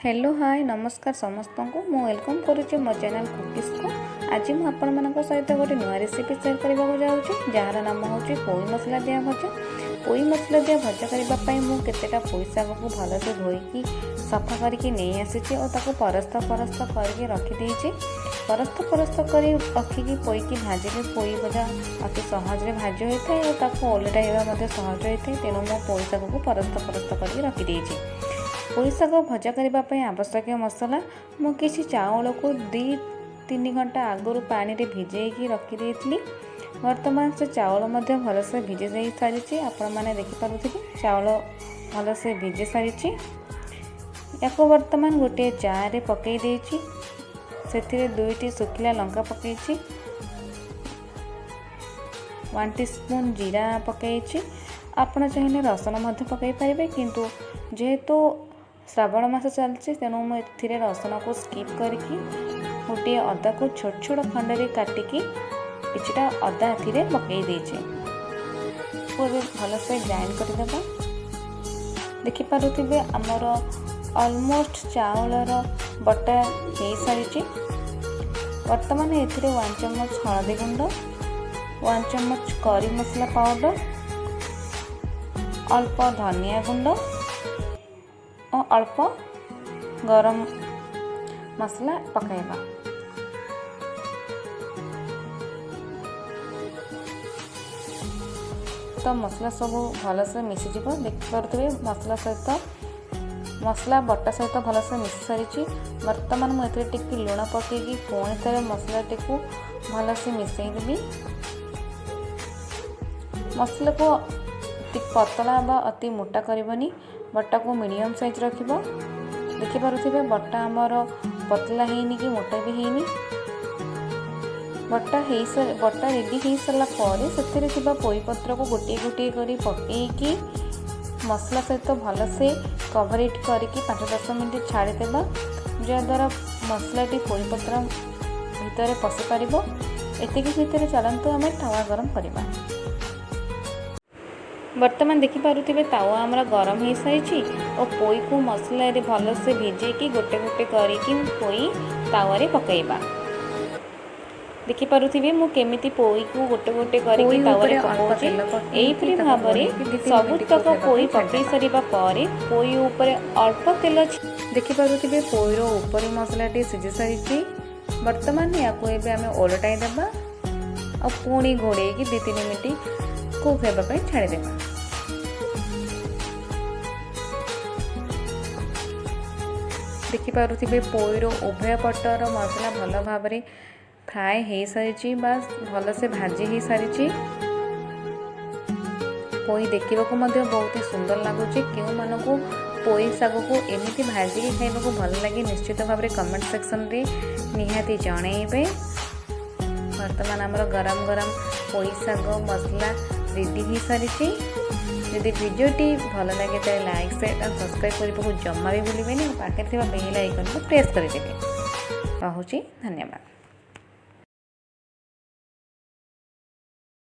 Hello, ହାଏ, ନମସ୍କାର ସମସ୍ତଙ୍କୁ। ମୁଁ welcome କରୁଛି ମୋ ଚ୍ୟାନେଲ୍ କୁକିସ୍କୁ। ଆଜି ମୁଁ ଆପଣମାନଙ୍କ ସହିତ ଗୋଟେ ନୂଆ ରେସିପି ସେୟାର କରିବାକୁ ଯାଉଛି, ଯାହାର ନାମ ହେଉଛି ପୋଇ ମସଲା ଦିଆ ଭଜା। ପୋଇ ମସଲା ଦିଆ ଭଜା କରିବା ପାଇଁ ମୁଁ କେତେଟା ପୋଇ ଶାଗକୁ ଭଲସେ ଧୋଇକି ସଫା କରିକି ନେଇ ଆସିଛି ଓ ତାକୁ ପରସ୍ତ ପରସ୍ତ କରିକି ରଖିଦେଇଛି। ପରସ୍ତ ପରସ୍ତ କରି ରଖିକି ପୋଇକି ଭାଜିଲେ ପୋଇ ଭଜା ଅତି ସହଜରେ ଭାଜି ହୋଇଥାଏ ଓ ତାକୁ ଓଲଟାଇବା ମଧ୍ୟ ସହଜ ହୋଇଥାଏ। ତେଣୁ ମୁଁ ପୋଇ ଶାଗକୁ ପରସ୍ତ ପରସ୍ତ କରିକି ରଖିଦେଇଛି। ପୋଇ ଶାଗ ଭଜା କରିବା ପାଇଁ ଆବଶ୍ୟକୀୟ ମସଲା: ମୁଁ କିଛି ଚାଉଳକୁ 2-3 ଘଣ୍ଟା ଆଗରୁ ପାଣିରେ ଭିଜେଇକି ରଖିଦେଇଥିଲି। ବର୍ତ୍ତମାନ ସେ ଚାଉଳ ମଧ୍ୟ ଭଲସେ ଭିଜି ଯାଇ ସାରିଛି। ଆପଣମାନେ ଦେଖିପାରୁଥିବେ, ଚାଉଳ ଭଲସେ ଭିଜି ସାରିଛି। ୟାକୁ ବର୍ତ୍ତମାନ ଗୋଟିଏ ଜାର୍ରେ ପକାଇ ଦେଇଛି। ସେଥିରେ ଦୁଇଟି ଶୁଖିଲା ଲଙ୍କା ପକାଇଛି, 1 ଟି ସ୍ପୁନ୍ ଜିରା ପକାଇଛି। ଆପଣ ଚାହିଁଲେ ରସୁଣ ମଧ୍ୟ ପକାଇ ପାରିବେ, କିନ୍ତୁ ଯେହେତୁ ଶ୍ରାବଣ ମାସ ଚାଲିଛି, ତେଣୁ ମୁଁ ଏଥିରେ ରସୁଣକୁ ସ୍କିପ୍ କରିକି ଗୋଟିଏ ଅଦାକୁ ଛୋଟ ଛୋଟ ଖଣ୍ଡରେ କାଟିକି କିଛିଟା ଅଦା ଏଥିରେ ପକାଇ ଦେଇଛି। ଏବେ ଭଲସେ ଗ୍ରାଇଣ୍ଡ କରିଦେବା। ଦେଖିପାରୁଥିବେ, ଆମର ଅଲମୋଷ୍ଟ ଚାଉଳର ବଟା ହେଇସାରିଛି। ବର୍ତ୍ତମାନ ଏଥିରେ 1 ଚାମଚ ହଳଦୀ ଗୁଣ୍ଡ, 1 ଚାମଚ କରି ମସଲା ପାଉଡ଼ର, ଅଳ୍ପ ଧନିଆ ଗୁଣ୍ଡ ଓ ଅଳ୍ପ ଗରମ ମସଲା ପକାଇବା। ତ ମସଲା ସବୁ ଭଲସେ ମିଶିଯିବ। ଦେଖିପାରୁଥିବେ, ମସଲା ସହିତ ମସଲା ବଟା ସହିତ ଭଲସେ ମିଶି ସାରିଛି। ବର୍ତ୍ତମାନ ମୁଁ ଏଥିରେ ଟିକେ ଲୁଣ ପକାଇକି ପୁଣି ଥରେ ମସଲାଟିକୁ ଭଲସେ ମିଶାଇ ଦେବି। ମସଲାକୁ ଅତି ପତଳା ବା ଅତି ମୋଟା କରିବନି, ବଟାକୁ ମିଡ଼ିୟମ୍ ସାଇଜ୍ ରଖିବ। ଦେଖିପାରୁଥିବେ, ବଟା ଆମର ପତଳା ହେଇନି କି ମୋଟା ବି ହେଇନି। ବଟା ରେଡ଼ି ହେଇସାରିଲା ପରେ ସେଥିରେ ଥିବା ପୋଇପତ୍ରକୁ ଗୋଟିଏ ଗୋଟିଏ କରି ପକାଇକି ମସଲା ସହିତ ଭଲସେ କଭରେଟ୍ କରିକି 5-10 ମିନିଟ୍ ଛାଡ଼ିଦେବା, ଯାହାଦ୍ୱାରା ମସଲାଟି ପୋଇପତ୍ର ଭିତରେ ପଶିପାରିବ। ଏତିକି ଭିତରେ ଚାଲନ୍ତୁ ଆମେ ତାୱା ଗରମ କରିବା। ବର୍ତ୍ତମାନ ଦେଖିପାରୁଥିବେ, ତାୱା ଆମର ଗରମ ହେଇସାରିଛି ଓ ପୋଇକୁ ମସଲାରେ ଭଲସେ ଭିଜେଇକି ଗୋଟେ ଗୋଟେ କରିକି ପୋଇ ତାୱାରେ ପକାଇବା। ଦେଖିପାରୁଥିବେ, ମୁଁ କେମିତି ପୋଇକୁ ଗୋଟେ ଗୋଟେ କରିକି ପୋଇ ତାୱାରେ ଉପରେ ଅଳ୍ପ ପକାଉଛି। ତେଲ ପକାଇକି ଏହିପରି ତାକୁ ଭାବରେ ଘୋଡ଼େଇକି 2-3 ମିନିଟ୍ କୁକ୍ ସବୁତକ ହେବା ପୋଇ ପାଇଁ ପକାଇ ଛାଡ଼ିଦେବା। ସାରିବା ପରେ ପୋଇ ଉପରେ ଅଳ୍ପ ତେଲ ଦେଖିପାରୁଥିବେ, ପୋଇର ଉପରେ ମସଲାଟି ସିଝି ସାରିଛି। ବର୍ତ୍ତମାନ ୟାକୁ ଏବେ ଆମେ ଓଲଟାଇ ଦେବା ଆଉ ପୁଣି ଘୋଡ଼େଇକି 2-3 ମିନିଟ୍ କୁକ୍ ହେବା ପାଇଁ ଛାଡ଼ିଦେବା। ଦେଖିପାରୁଥିବେ, ପୋଇର ଉଭୟ ପଟର ମସଲା ଭଲ ଭାବରେ ଫ୍ରାଏ ହେଇସାରିଛି ବା ଭଲସେ ଭାଜି ହେଇସାରିଛି। ପୋଇ ଦେଖିବାକୁ ମଧ୍ୟ ବହୁତ ସୁନ୍ଦର ଲାଗୁଛି। କେଉଁମାନଙ୍କୁ ପୋଇ ଶାଗକୁ ଏମିତି ଭାଜିକି ଖାଇବାକୁ ଭଲ ଲାଗେ, ନିଶ୍ଚିତ ଭାବରେ କମେଣ୍ଟ ସେକ୍ସନରେ ନିହାତି ଜଣେଇବେ। ବର୍ତ୍ତମାନ ଆମର ଗରମ ଗରମ ପୋଇ ଶାଗ ମସଲା ରେଡ଼ି ହେଇସାରିଛି। ଯଦି ଭିଡ଼ିଓଟି ଭଲ ଲାଗେ, ତାହେଲେ ଲାଇକ୍, ସେୟାର ଆଉ ସବସ୍କ୍ରାଇବ୍ କରିବାକୁ ଜମା ବି ଭୁଲିବେନି ଆଉ ପାଖରେ ଥିବା ବେଲ୍ ଆଇକନ୍କୁ ପ୍ରେସ୍ କରିଦେବେ। ରହୁଛି, ଧନ୍ୟବାଦ।